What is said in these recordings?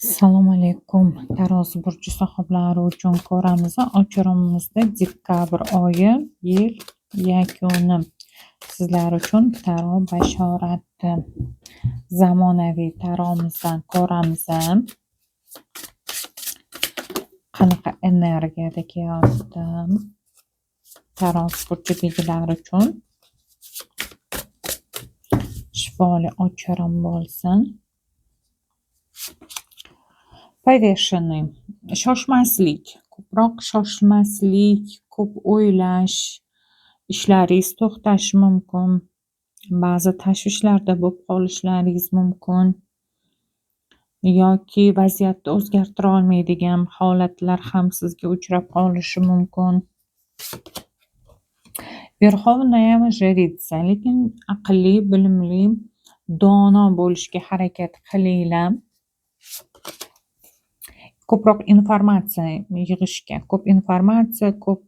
Assalomu alaykum. Tarozi burji sohiblari uchun ko'ramiz. Ochirimimizda dekabr oyi yil yakuni. Sizlar uchun taro bashorati. Zamonaviy taromizdan ko'ramiz. Qanaqa energiyada kelyapti Tarozi burjidagilar uchun. Shifoli ochirim bo'lsin. Повешенный. Shoshmaslik, ko'proq shoshmaslik, ko'p o'ylash, ishlaringiz to'xtashi mumkin. Ba'zi tashvishlarda bo'lib qolishlaringiz mumkin. Yoki vaziyatni o'zgartira olmaydigan holatlar ham sizga uchrab qolishi mumkin. Верховная жрица. Lekin aqlli, bilimli, dono bo'lishga harakat qilinglar. Ko'proq informatsiya yig'ishga, ko'p informatsiya, ko'p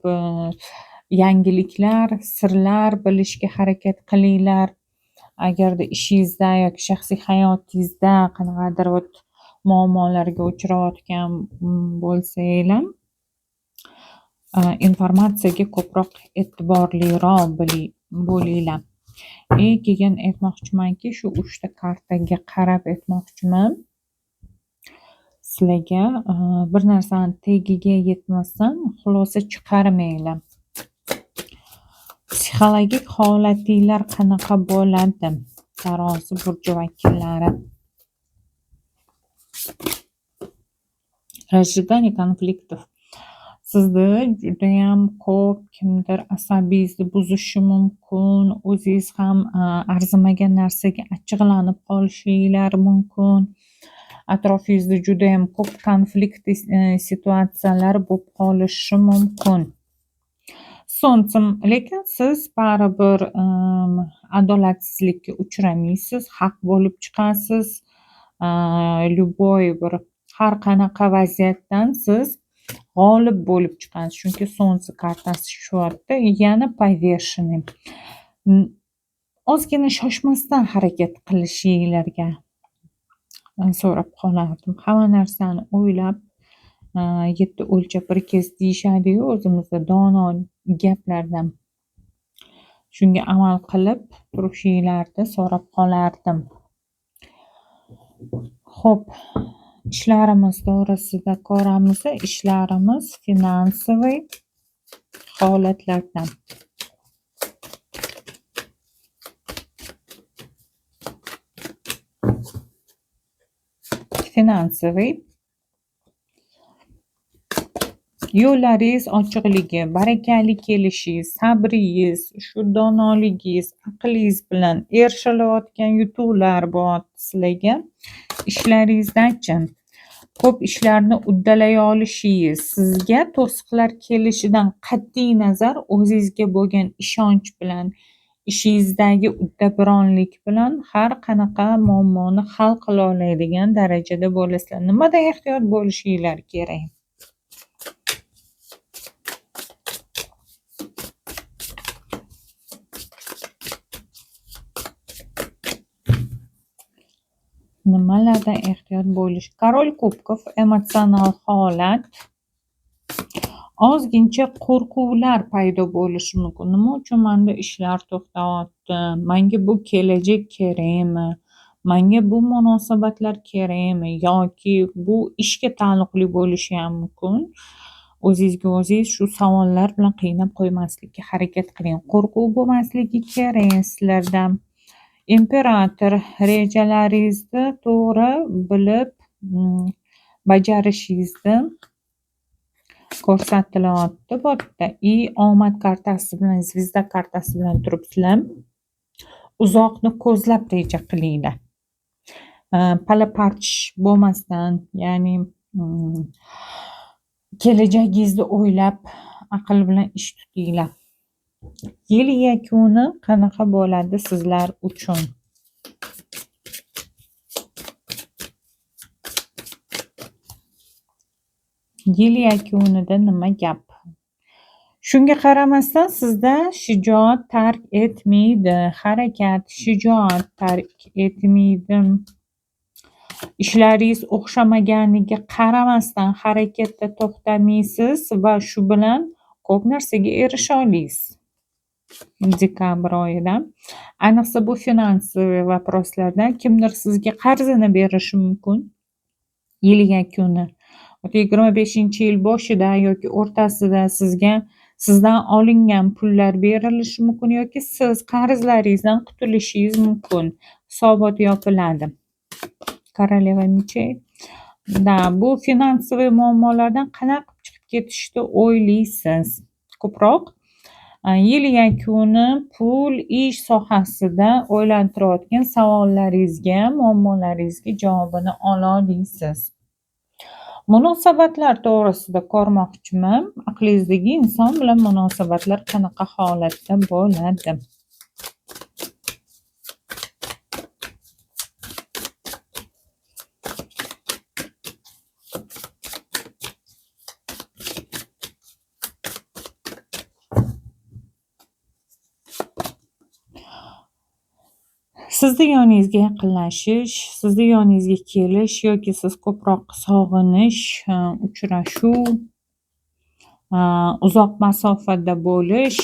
yangiliklar, sirlar bilishga harakat qilinglar. Agarda ishingizda yoki shaxsiy hayotingizda qanaqadir вот muammolarga uchrayotgan bo'lsanglar, informatsiyaga ko'proq e'tiborliroq bo'linglar. И keyin aytmoqchimanki, shu uchta kartaga qarab aytmoqchiman. Sizlarga bir narsani tagiga yetmasdan xulosa chiqarmanglar. Psixologik holatinglar qanaqa bo'ladi? Tarozi burji vakillari. Разжигание конфликтов. Sizni judayam ko'p kimdir asabingizni buzishi mumkin, o'zingiz ham arzimagan narsaga achchiqlanib qolishinglar mumkin. Atrofingizda judayam ko'p konflikt situatsiyalar bo'lib qolishi mumkin. Солнцем, lekin siz baribir adolatsizlikka uchramaysiz, haq bo'lib chiqasiz. Любой bir har qanaqa vaziyatdan siz g'olib bo'lib chiqasiz. Chunki Солнце kartasi tushyapti. Yana повешенный. Ozgina shoshmasdan harakat qilishinglarga so'rab qolardim. Hamma narsani o'ylab, yetti o'lchab bir kes deyishadi-yu o'zimizda dono gaplardan. Shunga amal qilib turishinglarni so'rab qolardim. Xo'p, ishlarimiz to'g'risida ko'ramiz. Ishlarimiz финансовый holatlardan. Финансовый yo'llaringiz ochiqligi, barakali kelishingiz, sabringiz, shu donoligingiz, aqlingiz bilan erishilayotgan yutuqlar bo'lyapti sizlarga. Ishlaringizdachi, ko'p ishlarni uddalay olishingiz, sizga to'siqlar kelishidan qat'iy nazar o'zingizga bo'lgan ishonch bilan, ishingizdagi uddaburonlik bilan har qanaqa muammoni hal qila oladigan darajada bo'lasizlar. Nimadan ehtiyot bo'lishinglar kerak? Nimalardan ehtiyot bo'lish? Король кубков emotsional holat. Ozgincha qo'rquvlar paydo bo'lishi mumkin. Nima uchun menda ishlar to'xtayapti? Menga bu kelajak kerakmi? Menga bu munosabatlar kerakmi? Yoki bu ishga taalluqli bo'lishi ham mumkin. O'zingizga o'zingiz shu savollar bilan qiynab qo'ymaslikka harakat qiling. Qo'rquv bo'lmasligi kerak sizlarda. Imperator rejalaringizni to'g'ri bilib bajarishingizni ko'rsatilyapti bu yerda. И omad kartasi bilan, звезда kartasi bilan turibsizlar. Uzoqni ko'zlab reja qilinglar. Pala-parch bo'lmasdan, ya'ni kelajagingizni o'ylab, aql bilan ish tutinglar. Yil yakuni qanaqa bo'ladi sizlar uchun? Yil yakunida nima gap? Shunga qaramasdan sizda shijoat tark etmaydi. Harakat, shijoat tark etmaydi. Ishlaringiz o'xshamaganiga qaramasdan harakatda to'xtamaysiz va shu bilan ko'p narsaga erisha olasiz. Dekabr oyida. Ayniqsa bu финансовый вопрос larda kimdir sizga qarzini berishi mumkin. Yil yakuni. 25-yil boshida yoki o'rtasida sizga sizdan olingan pullar berilishi mumkin yoki siz qarzlaringizdan qutulishingiz mumkin. Hisobot yopiladi. Королева мечей. Да, bu финансовый muammolardan qanaqa qilib chiqib ketishni o'ylaysiz? Ko'proq yil yakuni pul, ish sohasida o'ylantirayotgan savollaringizga, muammolaringizga javobini ola olasiz. Munosabatlar to'g'risida ko'rmoqchiman. Aqlingizdagi inson bilan munosabatlar qanaqa holatda bo'ladi? Sizni yoningizga yaqinlashish, sizni yoningizga kelish yoki siz ko'proq sog'inish, uchrashuv, uzoq masofada bo'lish.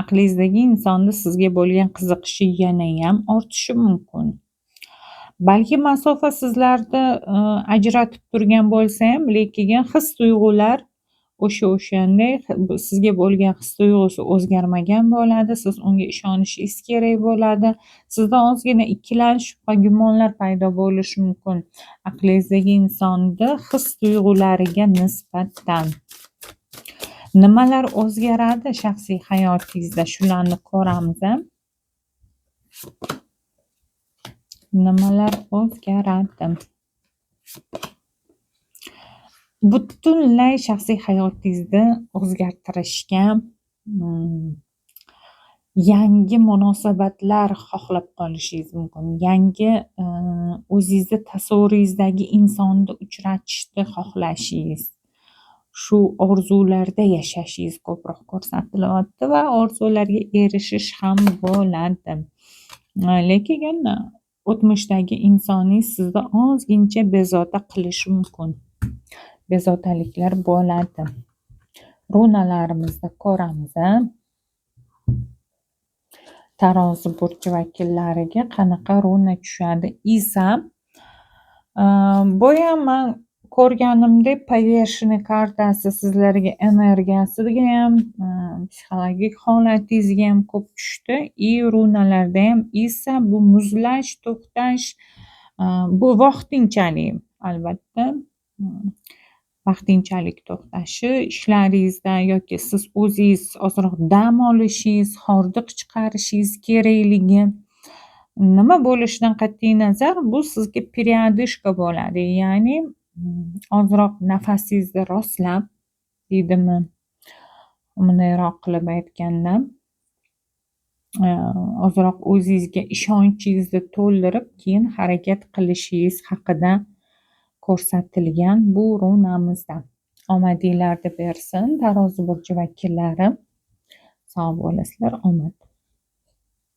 Aqlingizdagi insonni sizga bo'lgan qiziqishi yanayam ortishi mumkin. Balki masofa sizlarni ajratib turgan bo'lsa ham, lekin his-tuyg'ular o'shanday, sizga bo'lgan his-tuyg'usi o'zgarmagan bo'ladi. Siz unga ishonishingiz kerak bo'ladi. Sizda ozgina ikkilanish, shubha, gumonlar paydo bo'lishi mumkin. Aqlingizdagi insonni his-tuyg'ulariga nisbatan. Nimalar o'zgaradi shaxsiy hayotingizda? Shularni ko'ramiz. Nimalar o'zgaradi? Butunlay shaxsiy hayotingizni o'zgartirishga, yangi munosabatlar xohlab qolishingiz mumkin. Yangi o'zingizni tasavvuringizdagi insonni uchratishni xohlashingiz, shu orzularda yashashingiz ko'proq ko'rsatilyapti va orzularga erishish ham bo'ladi. Lekin o'tmishdagi insoningiz sizni ozgincha bezovta qilishi mumkin. Bezovtaliklar bo'ladi. Runalarimizda ko'ramiz. Tarozi burchi vakillariga qanaqa runa tushadi? Isa. Boya man ko'rganimdek повешенный kartasi sizlarga energiyasiga ham, psixologik holatingizga ham ko'p tushdi. И runalarda ham Isa bu muzlash, to'xtash, bu vaqtinchalik albatta. Vaqtinchalik to'xtashi ishlaringizda yoki siz o'zingiz ozroq dam olishingiz, hordiq chiqarishingiz kerakligi. Nima bo'lishidan qat'iy nazar, bu sizga переодышка bo'ladi. Ya'ni ozroq nafasingizni rostlab deydimi, bundayroq qilib aytganda, ozroq o'zingizga ishonchingizni to'ldirib, keyin harakat qilishingiz haqida ko'rsatilgan bu runamizda. Omadinglarni bersin, Tarozi burchi vakillari. Sog' bo'lasizlar, omad.